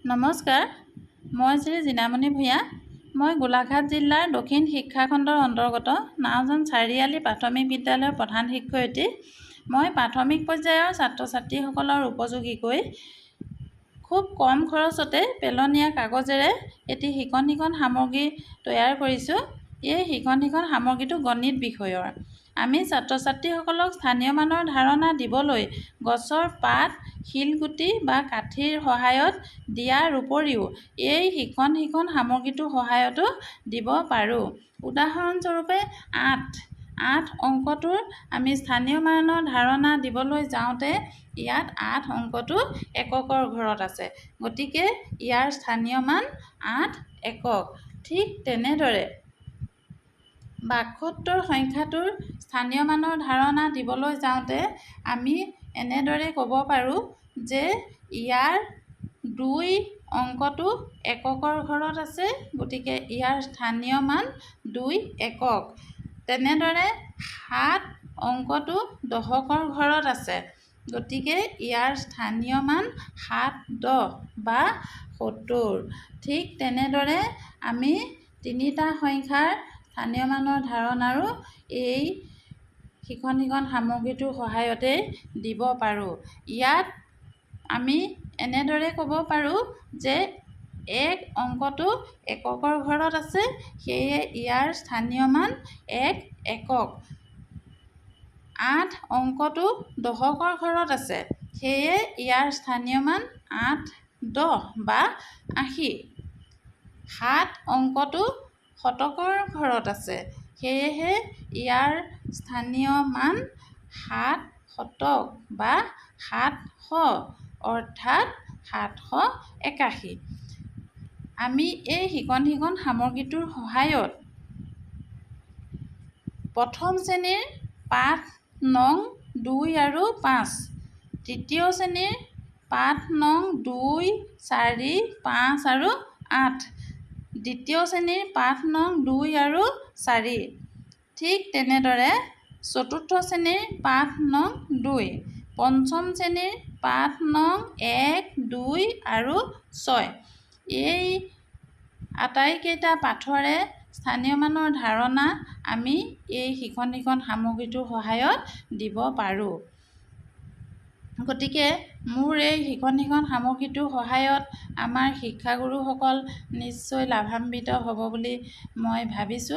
নমস্কাৰ, মই শ্ৰী জীনামণি ভূঞা। মই গোলাঘাট জিলাৰ দক্ষিণ শিক্ষাখণ্ডৰ অন্তৰ্গত নাওজান চাৰিআলি প্ৰাথমিক বিদ্যালয়ৰ প্ৰধান শিক্ষয়িত্ৰী। মই প্ৰাথমিক পৰ্যায়ৰ ছাত্ৰ ছাত্ৰীসকলৰ উপযোগীকৈ খুব কম খৰচতে পেলনীয়া কাগজেৰে এটি শিকন শিকন সামগ্ৰী তৈয়াৰ কৰিছোঁ। এই শিকন শিকন সামগ্ৰীটো গণিত বিষয়ৰ। আমি ছাত্ৰ ছাত্ৰীসকলক স্থানীয় মানৰ ধাৰণা দিবলৈ গছৰ পাত, শিলগুটি বা কাঠিৰ সহায়ত দিয়াৰ উপৰিও এই শিকন শিকন সামগ্ৰীটোৰ সহায়তো দিব পাৰোঁ। উদাহৰণস্বৰূপে, আঠ, আঠ অংকটোৰ আমি স্থানীয় মানৰ ধাৰণা দিবলৈ যাওঁতে ইয়াত আঠ অংকটো এককৰ ঘৰত আছে, গতিকে ইয়াৰ স্থানীয় মান ৮ একক। ঠিক তেনেদৰে ৭২ সংখ্যাটোৰ স্থানীয় মানৰ ধাৰণা দিবলৈ যাওঁতে আমি এনেদৰে ক'ব পাৰোঁ যে ইয়াৰ ২ অংকটো এককৰ ঘৰত আছে, গতিকে ইয়াৰ স্থানীয় মান ২ একক। তেনেদৰে ৭ অংকটো দশকৰ ঘৰত আছে, গতিকে ইয়াৰ স্থানীয় মান ৭ দহ বা ৭০। ঠিক তেনেদৰে আমি তিনিটা সংখ্যাৰ স্থানীয় মানৰ ধাৰণাৰো এই শিকন শিকন সামগ্ৰীটোৰ সহায়তেই দিব পাৰোঁ। ইয়াত আমি এনেদৰে ক'ব পাৰোঁ যে ১ অংকটো এককৰ ঘৰত আছে, সেয়ে ইয়াৰ স্থানীয় মান ১ একক। ৮ অংকটো দশকৰ ঘৰত আছে, সেয়ে ইয়াৰ স্থানীয় মান ৮ দহ বা ৮০। ৭ অংকটো শতকৰ ঘৰত আছে, সেয়েহে ইয়াৰ স্থানীয় মান ৭ শতক বা ৭০০, অৰ্থাৎ ৭৮১। আমি এই শিকন শিকন সামগ্ৰীটোৰ সহায়ত প্ৰথম শ্ৰেণীৰ পাঠ নং ২ আৰু ৫, তৃতীয় শ্ৰেণীৰ পাঠ নং ২, ৪, ৫ আৰু ৮, দ্বিতীয় শ্ৰেণীৰ পাঠ নং ২ আৰু ৪, ঠিক তেনেদৰে চতুৰ্থ শ্ৰেণীৰ পাঠ নং ২, পঞ্চম শ্ৰেণীৰ পাঠ নং ১, ২ আৰু ৬, এই আটাইকেইটা পাঠৰে স্থানীয় মানৰ ধাৰণা আমি এই শিকন শিকন সামগ্ৰীটোৰ সহায়ত দিব পাৰোঁ। গতিকে মোৰ এই শিকন শিকন সামগ্ৰীটোৰ সহায়ত আমাৰ শিক্ষাগুৰুসকল নিশ্চয় লাভান্বিত হ'ব বুলি মই ভাবিছোঁ।